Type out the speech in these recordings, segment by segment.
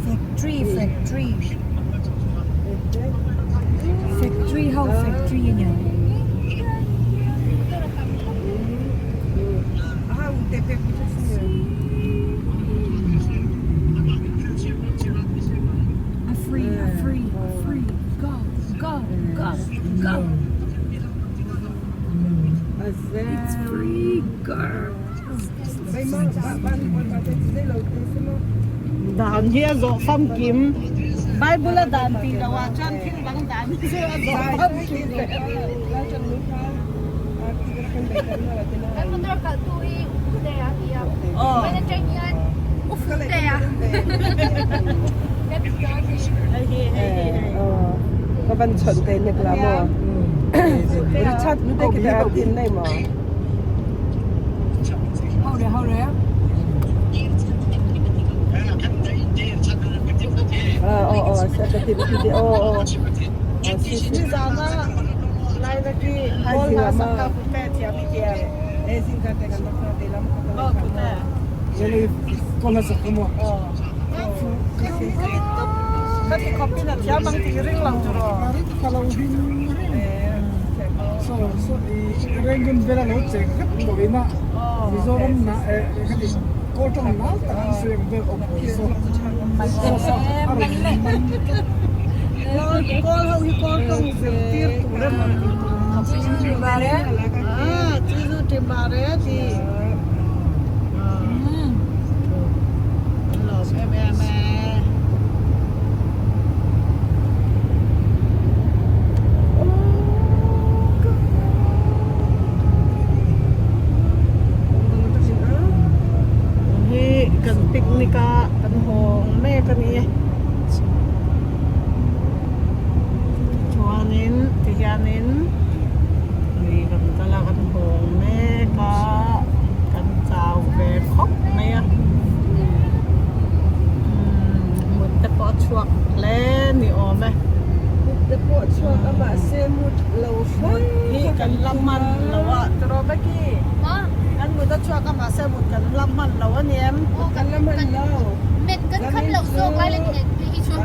Factory factory factory ho factory a ni. It's free girls. Dan hi a zawh famkim. Bible a dan tih loh ah chuan thil dang dan hi chu a zawh famkim ve. Kan motor kalhtu hi Uputea a ti a, vawiin atang hian Ufutea kan ti tawh a ni. Hei hi hei hi hei. Ka van chawnh te nek la maw? Richard nu te kita tin nei maw? Ho re ho re. Aw aw sa ka tin ti aw aw. Nizan a Lailaki kawl hna sak kha pute thiam i ti em? Aw pute. Aw. Ka ti khawp in a thiam ang tih ring lo chu raw. Kawl ho hi kawl tawng zirtir tur emaw tih tur khawp in ah chizu timbare a ti an lawm em em e. Hi kan picnic a kan hawng mek a ni. Chuanin tihianin lui kan kal a kan hawng mek a kan chau ve khawp mai a umm mut te pawh a chhuak hle ni awm e. Mut te pawh a chhuak a mahse mut lo Mut hi kan la hman lo a tiraw Becky kan mut a chhuak a mahse mut kan la hman lo a ni em. Kan la hman lo. Men kan kham loh zawk lai leh nen phei hi chuan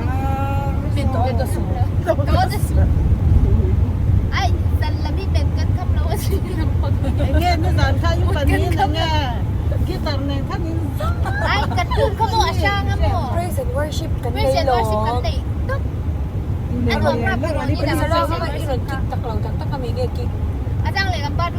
Men dawn ta suh. Dawn ta suh. Ai zan lam hi men kan kham lo a si lam pang. Enge nizan kha i panin enge guitar nen khan in zam. Ai kan tum kha maw a hrang a maw. Praise and worship kan nei Praise and worship kan lawm. nei tawp. A nuam rap erawh ni Sarah kha i rawn kick tak lo tak tak a mi nge kick. A chang leh kan pa.